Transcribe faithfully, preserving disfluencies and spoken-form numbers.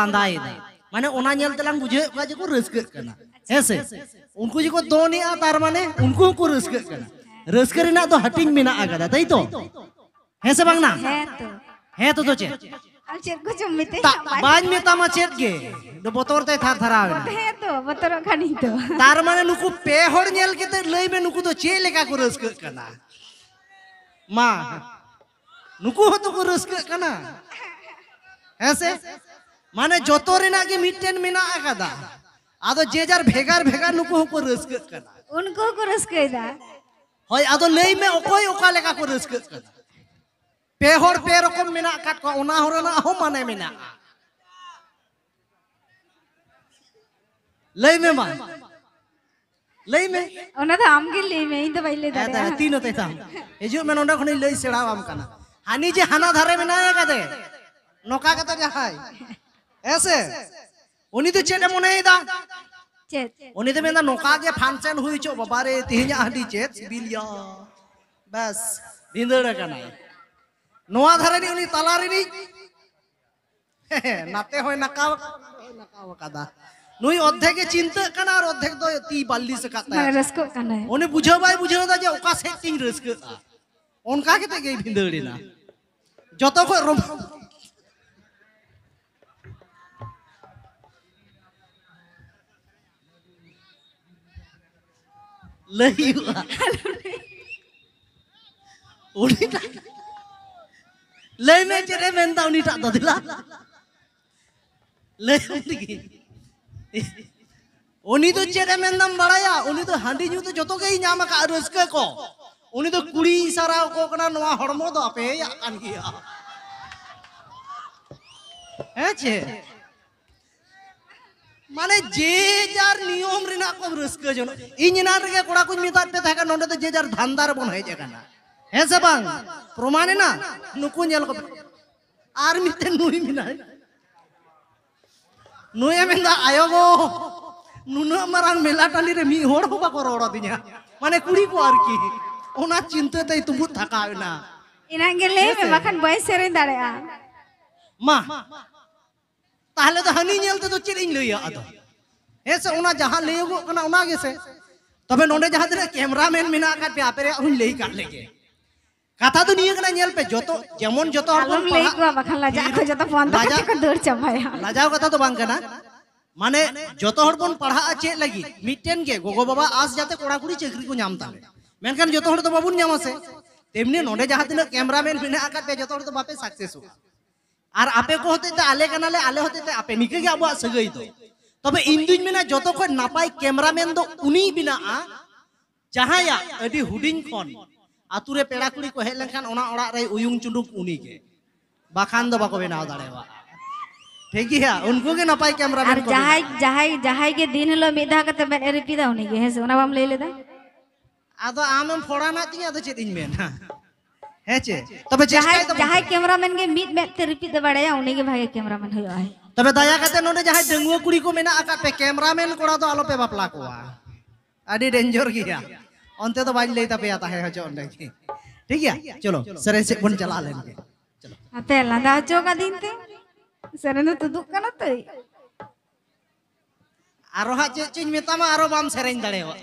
ᱞᱟᱸᱫᱟᱭᱮᱫᱟ᱾ ᱢᱟᱱᱮ ᱚᱱᱟ ᱧᱮᱞ ᱛᱮᱞᱟᱝ ᱵᱩᱡᱷᱟᱹᱣᱮᱫ ᱠᱚᱣᱟ ᱡᱮ ᱠᱚ ᱨᱟᱹᱥᱠᱟᱹᱜ ᱠᱟᱱᱟ᱾ ᱦᱮᱸ ᱥᱮ? ᱩᱱᱠᱩ ᱡᱮᱠᱚ ᱫᱚᱱᱮᱜᱼᱟ, ᱛᱟᱨ ᱢᱟᱱᱮ ᱩᱱᱠᱩ ᱦᱚᱸᱠᱚ ᱨᱟᱹᱥᱠᱟᱹᱜ ᱠᱟᱱᱟ᱾ ᱨᱟᱹᱥᱠᱟᱹ ᱨᱮᱱᱟᱜ ᱫᱚ ᱦᱟᱹᱴᱤᱧ ᱢᱮᱱᱟᱜ ᱟᱠᱟᱫᱟ, ᱛᱟᱭ ᱛᱚ? ᱦᱮᱸ ᱥᱮ ᱵᱟᱝ ᱱᱟ? ᱦᱮᱸ ᱛᱚ᱾ ᱦᱮᱸ ᱛᱚ, ᱫᱚ ᱪᱮᱫ? ᱟᱢ ᱪᱮᱫ ᱠᱚᱪᱚᱢ ᱢᱮᱛᱟᱹᱧ ᱛᱟ-, ᱠᱟᱱ, ᱵᱟᱹᱧ ᱵᱟᱹᱧ ᱢᱮᱛᱟᱢᱟ ᱪᱮᱫ ᱜᱮ᱾ ᱫᱚ ᱵᱚᱛᱚᱨ ᱛᱮᱭ ᱛᱷᱟᱨ ᱛᱷᱟᱨᱟᱣ ᱮᱱᱟ᱾ ᱦᱮᱸ ᱛᱚ, ᱵᱚᱛᱚᱨᱚᱜ ᱠᱟᱹᱱᱟᱹᱧ ᱛᱚ᱾ ᱛᱟᱨ ᱢᱟᱱᱮ ᱱᱩᱠᱩ ᱯᱮ ᱦᱚᱲ ᱧᱮᱞ ᱠᱟᱛᱮ ᱞᱟᱹᱭ ᱢᱮ, ᱱᱩᱠᱩ ᱫᱚ ᱪᱮᱫ ᱞᱮᱠᱟ ᱠᱚ ᱨᱟᱹᱥᱠᱟᱹᱜ ᱠᱟᱱᱟ? ᱢᱟ, ᱱᱩᱠᱩ ᱦᱚᱸᱛᱚ ᱠᱚ ᱨᱟᱹᱥᱠᱟᱹᱜ ᱠᱟᱱᱟ᱾ ᱦᱮᱸ ᱥᱮ? ᱢᱟᱱᱮ ᱡᱚᱛᱚ ᱨᱮᱱᱟᱜ ᱜᱮ ᱢᱤᱫᱴᱮᱱ ᱢᱮᱱᱟᱜ ᱟᱠᱟᱫᱟ᱾ ᱟᱫᱚ ᱡᱮ ᱡᱟᱨ ᱵᱷᱮᱜᱟᱨ ᱵᱷᱮᱜᱟᱨ ᱱᱩᱠᱩ ᱦᱚᱸᱠᱚ ᱨᱟᱹᱥᱠᱟᱹᱜ ᱠᱟᱱᱟ᱾ ᱩᱱᱠᱩ ᱦᱚᱸᱠᱚ ᱨᱟᱹᱥᱠᱟᱹᱭᱮᱫᱟ᱾ ᱦᱳᱭ, ᱟᱫᱚ ᱞᱟᱹᱭ ᱢᱮ, ᱚᱠᱚᱭ ᱚᱠᱟ ᱞᱮᱠᱟ ᱠᱚ ᱨᱟᱹᱥᱠᱟᱹᱜ ᱠᱟᱱᱟ? ᱯᱮ ᱦᱚᱲ ᱯᱮ ᱨᱚᱠᱚᱢ ᱢᱮᱱᱟᱜ ᱟᱠᱟᱫ ᱠᱚᱣᱟ, ᱚᱱᱟ ᱦᱚᱲ ᱨᱮᱱᱟᱜ ᱦᱚᱸ ᱢᱟᱱᱮ ᱢᱮᱱᱟᱜᱼᱟ᱾ ᱞᱟᱹᱭ ᱢᱮ ᱢᱟ, ᱞᱟᱹᱭ ᱢᱮ᱾ ᱚᱱᱟ ᱫᱚ ᱟᱢ ᱜᱮ ᱞᱟᱹᱭ ᱢᱮ, ᱤᱧ ᱫᱚ ᱵᱟᱹᱧ ᱞᱟᱹᱭ ᱦᱮᱸ, ᱫᱟᱲᱮᱭᱟᱜᱼᱟ᱾ ᱛᱤ ᱱᱚᱛᱮ ᱛᱟᱢ᱾ ᱦᱤᱡᱩᱜ ᱢᱮ, ᱱᱚᱰᱮ ᱠᱷᱚᱱᱤᱧ ᱞᱟᱹᱭ ᱥᱮᱬᱟᱣᱟᱢ ᱠᱟᱱᱟ᱾ ᱦᱟᱹᱱᱤ ᱡᱮ ᱦᱟᱱᱟ ᱫᱷᱟᱨᱮ ᱢᱮᱱᱟᱭ ᱟᱠᱟᱫᱮ, ᱱᱚᱝᱠᱟ ᱠᱟᱛᱮ ᱡᱟᱦᱟᱸᱭ, ᱦᱮᱸ ᱥᱮ? ᱩᱱᱤ ᱫᱚ ᱪᱮᱫ ᱮ ᱢᱚᱱᱮᱭᱮᱫᱟ? ᱪᱮᱫ? ᱩᱱᱤ ᱫᱚ ᱢᱮᱱᱫᱟ, "ᱱᱚᱝᱠᱟ ᱜᱮ function ᱦᱩᱭ ᱦᱚᱪᱚ, ᱵᱟᱵᱟ ᱨᱮ, ᱛᱮᱦᱮᱧᱟᱜ ᱦᱟᱺᱰᱤ ᱪᱮᱫ ᱥᱤᱵᱤᱞ ᱭᱟ!" ᱵᱟᱥ, ᱵᱷᱤᱸᱫᱟᱹᱲ ᱟᱠᱟᱱᱟᱭ᱾ ᱱᱚᱣᱟ ᱫᱷᱟᱨᱮ ᱨᱤᱱᱤᱡ, ᱩᱱᱤ ᱛᱟᱞᱟ ᱨᱤᱱᱤᱡ, ᱱᱟᱛᱮ ᱦᱚᱸᱭ ᱱᱟᱠᱟᱣ ᱟᱠᱟᱫᱟ, ᱱᱚᱛᱮ ᱦᱚᱸᱭ ᱱᱟᱠᱟᱣ ᱟᱠᱟᱫᱟ᱾ ᱱᱩᱭ ᱚᱨᱫᱷᱮᱠ ᱮ ᱪᱤᱱᱛᱟᱹᱜ ᱠᱟᱱᱟ ᱟᱨ ᱚᱨᱫᱷᱮᱠ ᱫᱚ ᱛᱤ ᱵᱟᱹᱞᱤᱥ ᱟᱠᱟᱫ ᱛᱟᱭᱟ᱾ ᱢᱟᱱᱮ ᱨᱟᱹᱥᱠᱟᱹᱜ ᱠᱟᱱᱟᱭ᱾ ᱩᱱᱤ ᱵᱩᱡᱷᱟᱹᱣ ᱵᱟᱭ ᱵᱩᱡᱷᱟᱹᱣ ᱮᱫᱟ ᱡᱮ ᱚᱠᱟ ᱥᱮᱫ ᱛᱤᱧ ᱨᱟᱹᱥᱠᱟᱹᱜᱼᱟ᱾ ᱚᱱᱠᱟ ᱠᱟᱛᱮ ᱜᱮᱭ ᱵᱷᱤᱸᱫᱟᱹᱲ ᱮᱱᱟ᱾ ᱡᱚᱛᱚ ᱠᱷᱚᱡ ᱨᱚᱢ-, ᱞᱟᱹᱭ ᱦᱩᱭᱩᱜᱼᱟ᱾ ᱩᱱᱤᱴᱟᱜ, ᱞᱟᱹᱭ ᱢᱮ, ᱪᱮᱫ ᱮ ᱢᱮᱱᱫᱟ ᱩᱱᱤᱴᱟᱜ ᱫᱚ? ᱫᱮᱞᱟ, ᱞᱟᱹᱭ ᱟᱢ ᱞᱟᱹᱜᱤᱫ᱾ ᱩᱱᱤ ᱫᱚ ᱪᱮᱫ ᱮ ᱢᱮᱱᱫᱟᱢ ᱵᱟᱲᱟᱭᱟ? ᱩᱱᱤ ᱫᱚ ᱦᱟᱺᱰᱤ ᱧᱩ ᱫᱚ ᱡᱚᱛᱚ ᱜᱮᱭ ᱧᱟᱢ ᱟᱠᱟᱫ ᱨᱟᱹᱥᱠᱟᱹ ᱠᱚ᱾ ᱩᱱᱤ ᱫᱚ ᱠᱩᱲᱤ ᱤᱥᱟᱨᱟ ᱟᱠᱚ ᱠᱟᱱᱟ, ᱱᱚᱣᱟ ᱦᱚᱲᱢᱚ ᱫᱚ ᱟᱯᱮᱭᱟᱜ ᱠᱟᱱ ᱜᱮᱭᱟ᱾ ᱦᱮᱸ ᱪᱮ? ᱢᱟᱱᱮ ᱡᱮ ᱡᱟᱨ ᱱᱤᱭᱚᱢ ᱨᱮᱱᱟᱜ ᱠᱚ ᱨᱟᱹᱥᱠᱟᱹ ᱡᱚᱱᱚᱜ᱾ ᱤᱧ ᱮᱱᱟᱱ ᱨᱮᱜᱮ ᱠᱚᱲᱟ ᱠᱚᱧ ᱢᱮᱛᱟᱫ ᱯᱮ ᱛᱟᱦᱮᱸ ᱠᱟᱱᱟ, ᱱᱚᱰᱮ ᱫᱚ ᱡᱮ ᱡᱟᱨ ᱫᱷᱟᱱᱫᱟ ᱨᱮᱵᱚᱱ ᱦᱮᱡ ᱟᱠᱟᱱᱟ᱾ ᱦᱮᱸ ᱥᱮ ᱵᱟᱝ? ᱯᱨᱚᱢᱟᱱ ᱮᱱᱟ? ᱱᱩᱠᱩ ᱧᱮᱞ ᱠᱚᱯᱮ᱾ ᱟᱨ ᱢᱤᱫᱴᱮᱱ ᱱᱩᱭ ᱢᱮᱱᱟᱭ᱾ ᱱᱩᱭᱮ ᱢᱮᱱᱫᱟ, "ᱟᱭᱳ ᱜᱳ, ᱱᱩᱱᱟᱹᱜ ᱢᱟᱨᱟᱝ ᱢᱮᱞᱟ ᱴᱟᱺᱰᱤ ᱨᱮ ᱢᱤᱫ ᱦᱚᱲ ᱦᱚᱸ ᱵᱟᱠᱚ ᱨᱚᱲ ᱟᱹᱫᱤᱧᱟ᱾" ᱢᱟᱱᱮ ᱠᱩᱲᱤ ᱠᱚ ᱟᱨᱠᱤ᱾ ᱚᱱᱟ ᱪᱤᱱᱛᱟᱹ ᱛᱮᱭ ᱛᱩᱢᱵᱩᱫ ᱛᱷᱟᱠᱟᱣ ᱮᱱᱟ᱾ ᱮᱱᱟᱝ ᱜᱮ ᱞᱟᱹᱭ ᱢᱮ, ᱦᱮᱸ ᱥᱮ? ᱵᱟᱠᱷᱟᱱ ᱵᱟᱹᱧ ᱥᱮᱨᱮᱧ ᱫᱟᱲᱮᱭᱟᱜᱼᱟ᱾ ᱢᱟ, ᱛᱟᱦᱞᱮ ᱫᱚ ᱦᱟᱹᱱᱤ ᱧᱮᱞ ᱛᱮᱫᱚ ᱪᱮᱫ ᱤᱧ ᱞᱟᱹᱭᱟ ᱟᱫᱚ? ᱦᱮᱸ ᱥᱮ, ᱚᱱᱟ ᱡᱟᱦᱟᱸ ᱞᱟᱹᱭᱚᱜᱚᱜ ᱠᱟᱱᱟ ᱚᱱᱟ ᱜᱮᱥᱮ᱾ ᱛᱚᱵᱮ ᱱᱚᱰᱮ ᱡᱟᱦᱟᱸ ᱛᱤᱱᱟᱹᱜ ᱠᱮᱢᱨᱟᱢᱮᱱ ᱢᱮᱱᱟᱜ ᱟᱠᱟᱫ ᱯᱮᱭᱟ, ᱟᱯᱮ ᱨᱮᱭᱟᱜ ᱦᱚᱸᱧ ᱞᱟᱹᱭ ᱠᱟᱜ ᱞᱮᱜᱮ᱾ ᱠᱟᱛᱷᱟ ᱫᱚ ᱱᱤᱭᱟᱹ ᱠᱟᱱᱟ, ᱧᱮᱞ ᱯᱮ, ᱡᱚᱛᱚ, ᱡᱮᱢᱚᱱ ᱡᱚᱛᱚ ᱦᱚᱲ ᱵᱚᱱ ᱟᱞᱚᱢ ᱞᱟᱹᱭ ᱯᱟᱲᱦᱟᱜ, ᱠᱚᱣᱟ, ᱵᱟᱠᱷᱟᱱ ᱞᱟᱡᱟᱜ ᱠᱚ ᱡᱚᱛᱚ ᱵᱚᱱᱫᱚ ᱞᱟᱡᱟᱜ, ᱠᱟᱛᱮ ᱠᱚ ᱫᱟᱹᱲ ᱪᱟᱵᱟᱭᱟ᱾ ᱞᱟᱡᱟᱣ ᱠᱟᱛᱷᱟ ᱫᱚ ᱵᱟᱝ ᱠᱟᱱᱟ᱾ ᱢᱟᱱᱮ, ᱡᱚᱛᱚ ᱦᱚᱲ ᱵᱚᱱ ᱯᱟᱲᱦᱟᱜᱼᱟ ᱪᱮᱫ ᱞᱟᱹᱜᱤᱫ? ᱢᱤᱫᱴᱮᱱ ᱜᱮ ᱜᱚᱜᱚ ᱵᱟᱵᱟ ᱟᱥ, ᱡᱟᱛᱮ ᱠᱚᱲᱟ ᱠᱩᱲᱤ ᱪᱟᱹᱠᱨᱤ ᱠᱚ ᱧᱟᱢ ᱛᱟᱞᱮ, ᱢᱮᱱᱠᱷᱟᱱ ᱡᱚᱛᱚ ᱦᱚᱲ ᱫᱚ ᱵᱟᱵᱚᱱ ᱧᱟᱢᱟ ᱥᱮ᱾ ᱛᱮᱢᱱᱤ ᱱᱚᱰᱮ ᱡᱟᱦᱟᱸ ᱛᱤᱱᱟᱹᱜ ᱠᱮᱢᱨᱟᱢᱮᱱ ᱢᱮᱱᱟᱜ ᱟᱠᱟᱫ ᱯᱮᱭᱟ, ᱡᱚᱛᱚ ᱦᱚᱲ ᱫᱚ ᱵᱟᱯᱮ ᱥᱟᱠᱥᱮᱥᱚᱜᱼᱟ᱾ ᱟᱨ ᱟᱯᱮ ᱠᱚ ᱦᱚᱛᱮᱡ ᱛᱮ ᱟᱞᱮ ᱠᱟᱱᱟᱞᱮ, ᱟᱞᱮ ᱦᱚᱛᱮᱡ ᱛᱮ ᱟᱯᱮ, ᱱᱤᱠᱟᱹ ᱜᱮ ᱟᱵᱚᱣᱟᱜ ᱥᱟᱹᱜᱟᱹᱭ ᱫᱚ᱾ ᱛᱚᱵᱮ ᱤᱧ ᱫᱩᱧ ᱢᱮᱱᱟ, ᱡᱚᱛᱚ ᱠᱷᱚᱱ ᱱᱟᱯᱟᱭ ᱠᱮᱢᱨᱟᱢᱮᱱ ᱫᱚ ᱩᱱᱤᱭ ᱵᱮᱱᱟᱜᱼᱟ, ᱡᱟᱦᱟᱸᱭᱟᱜ ᱟᱹᱰᱤ ᱦᱩᱰᱤᱧ ᱠᱷᱚᱱ ᱟᱛᱩ ᱨᱮ ᱯᱮᱲᱟ ᱠᱩᱲᱤ ᱠᱚ ᱦᱮᱡ ᱞᱮᱱᱠᱷᱟᱱ ᱚᱱᱟ ᱚᱲᱟᱜ ᱨᱮᱭ ᱩᱭᱩᱝ ᱪᱩᱰᱩᱠ ᱩᱱᱤ ᱜᱮ, ᱵᱟᱠᱷᱟᱱ ᱫᱚ ᱵᱟᱠᱚ ᱵᱮᱱᱟᱣ ᱫᱟᱲᱮᱭᱟᱜᱼᱟ᱾ ᱴᱷᱤᱠ ᱜᱮᱭᱟ, ᱩᱱᱠᱩ ᱜᱮ ᱱᱟᱯᱟᱭ ᱠᱮᱢᱨᱟᱢᱮᱱ ᱟᱨ ᱠᱚ ᱡᱟᱦᱟᱸᱭ ᱵᱮᱱᱟᱜᱼᱟ᱾ ᱡᱟᱦᱟᱸᱭ ᱡᱟᱦᱟᱸᱭ ᱜᱮ ᱫᱤᱱ ᱦᱤᱞᱳᱜ ᱢᱤᱫ ᱫᱷᱟᱣ ᱠᱟᱛᱮ ᱢᱮᱫ ᱮ ᱨᱤᱯᱤᱫᱟ, ᱩᱱᱤ ᱜᱮ, ᱦᱮᱸ ᱥᱮ? ᱚᱱᱟ ᱵᱟᱢ ᱞᱟᱹᱭ ᱞᱮᱫᱟ? ᱟᱫᱚ ᱟᱢᱮᱢ ᱯᱷᱚᱲᱟᱱᱟᱜ ᱛᱤᱧᱟ, ᱟᱫᱚ ᱪᱮᱫ ᱤᱧ ᱢᱮᱱᱟ? ᱦᱮᱸ ᱪᱮ? ᱛᱚᱵᱮ ᱪᱮᱥᱴᱟᱭ ᱡᱟᱦᱟᱸᱭ ᱛᱟᱵᱚᱱ ᱡᱟᱦᱟᱸᱭ ᱯᱮ᱾ ᱠᱮᱢᱨᱟᱢᱮᱱ ᱜᱮ ᱢᱤᱫ ᱢᱮᱫ ᱛᱮ ᱨᱤᱯᱤᱫ ᱮ ᱵᱟᱲᱟᱭᱟ, ᱩᱱᱤ ᱜᱮ ᱵᱷᱟᱜᱮ ᱠᱮᱢᱨᱟᱢᱮᱱ ᱦᱩᱭᱩᱜᱼᱟᱭ᱾ ᱛᱚᱵᱮ ᱫᱟᱭᱟ ᱠᱟᱛᱮ ᱱᱚᱰᱮ ᱡᱟᱦᱟᱸᱭ ᱰᱟᱺᱜᱩᱣᱟᱹ ᱠᱩᱲᱤ ᱠᱚ ᱢᱮᱱᱟᱜ ᱟᱠᱟᱫ ᱯᱮ, ᱠᱮᱢᱨᱟᱢᱮᱱ ᱠᱚᱲᱟ ᱫᱚ ᱟᱞᱚᱯᱮ ᱵᱟᱯᱞᱟ ᱠᱚᱣᱟ᱾ ᱟᱹᱰᱤ ᱰᱮᱧᱡᱚᱨ ᱜᱮᱭᱟ᱾ ᱚᱱᱛᱮ ᱫᱚ ᱵᱟᱹᱧ ᱞᱟᱹᱭ ᱛᱟᱯᱮᱭᱟ, ᱛᱟᱦᱮᱸ ᱦᱚᱪᱚ ᱚᱸᱰᱮ ᱜᱮ᱾ ᱴᱷᱤᱠ ᱜᱮᱭᱟ? ᱪᱚᱞᱚ, ᱥᱮᱨᱮᱧ ᱥᱮᱫ ᱵᱚᱱ ᱪᱟᱞᱟᱣ ᱞᱮᱱ ᱜᱮ᱾ ᱪᱚᱞᱚ᱾ ᱟᱯᱮ ᱞᱟᱸᱫᱟ ᱦᱚᱪᱚ ᱠᱟᱫᱤᱧ ᱛᱮ ᱥᱮᱨᱮᱧ ᱫᱚ ᱛᱩᱫᱩᱜ ᱠᱟᱱᱟ ᱛᱚ᱾ ᱟᱨᱚ ᱦᱟᱸᱜ ᱪᱮᱫ ᱪᱚᱧ ᱢᱮᱛᱟᱢᱟ, ᱟᱨᱚ ᱵᱟᱢ ᱥᱮᱨᱮᱧ ᱫᱟᱲᱮᱭᱟᱜᱼᱟ᱾